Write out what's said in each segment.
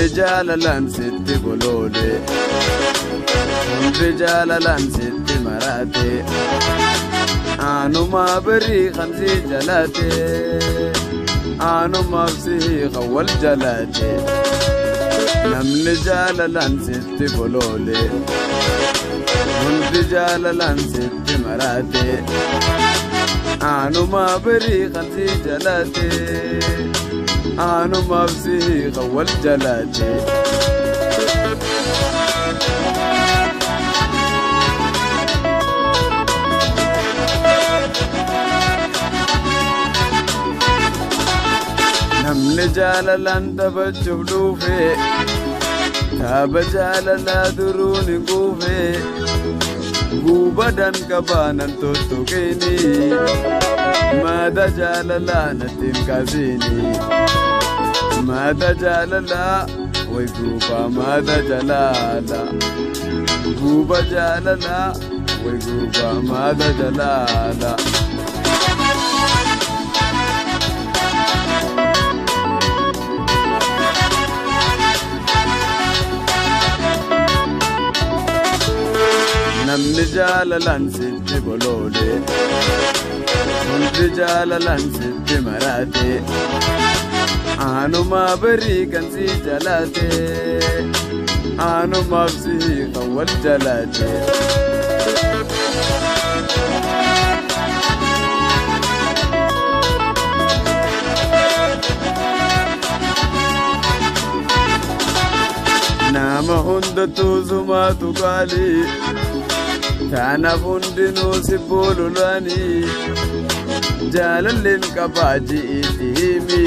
Namni jaalalaan sitti boloole, hundi jaalalaan sitti maraate, aanumaa barii kan si jalaate, aanumaaf si kan wal jalaate. Namni jaalalaan sitti boloole, hundi jaalalaan sitti maraate, aanumaa barii kan si jalaate. Aanumaaf si kan wal jalaate. Namni jaalalaan taphachuuf dhufe, tapha jaalalaa duruun hin kuufe, guubaadhaan qabaanan tuttuqini, mada jaalalaa natti hin kaasini. Mada jaalalaa way guuba mada jaalala, guuba jaalalaa way guuba mada jaalala. Namni jaalalaan sitti boloole, hundi jaalalaan sitti maraate, aanumaa barii kan si jalaate, aanumaaf si kan wal jalaate. Nama hundattuu sumaatu qaalii, taanaaf hundinuu si bololaanii, jaalalleen qabaa ji'iitti himi,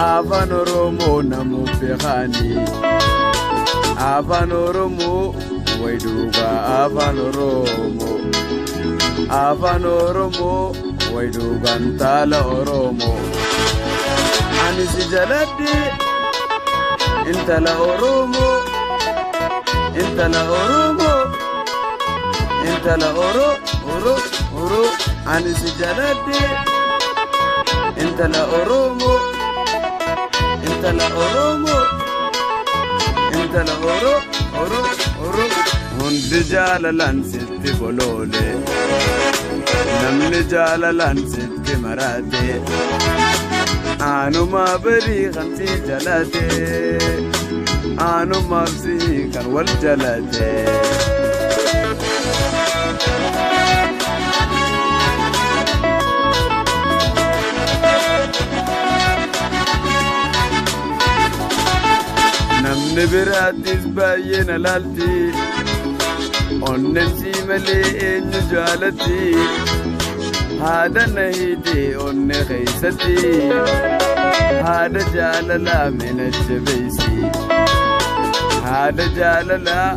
afaan Oromoo namuuf beekaanii. Afaan Oromoo way dhugaa afaan Oromoo, afaan Oromoo way dhugaan taala Oromoo. Ani si jaladhe intala Oromoo, intala Oromoo, intala Oro Oro Oro. Ani si jaladhe intala Oromoo, intala Oromoo, intala Oro Oro Oro. Hundi jaalalaan sitti boloole, namni jaalalaan sitti maraate, aanumaa barii kan si jalaate, aanumaaf si kan wal jalaate. Namni biraattis baay'ee na laalti, onneen si malee eenyu jaalatti, haadha na hiite onne keeysatti, haadha jaalalaa mina jabeeysi, haadha jaalalaa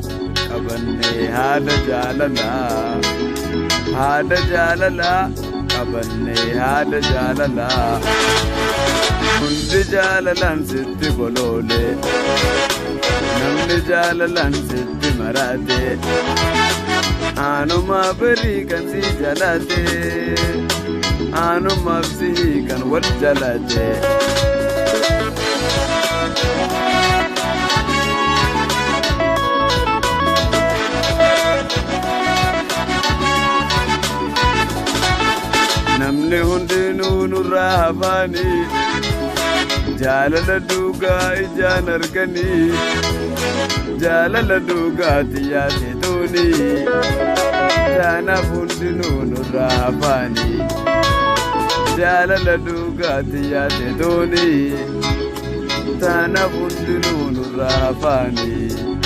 qabannee haadha jaalalaa, haadha jaalalaa qabannee haadha jaalalaa. Hundi jaalalaan sitti boloole, namni jaalalaan sitti maraate, aanumaa barii kan si jalaate, aanumaaf si kan wal jalaate. Namni hundinuu nurraa hafaanii, jaalala dhugaa ijaan arganii, jaalala dhugaati yaate tooni, taanaaf hundinuu nurraa hafaanii, jaalala dhugaati yaate tooni, taanaaf hundinuu nurraa hafaanii.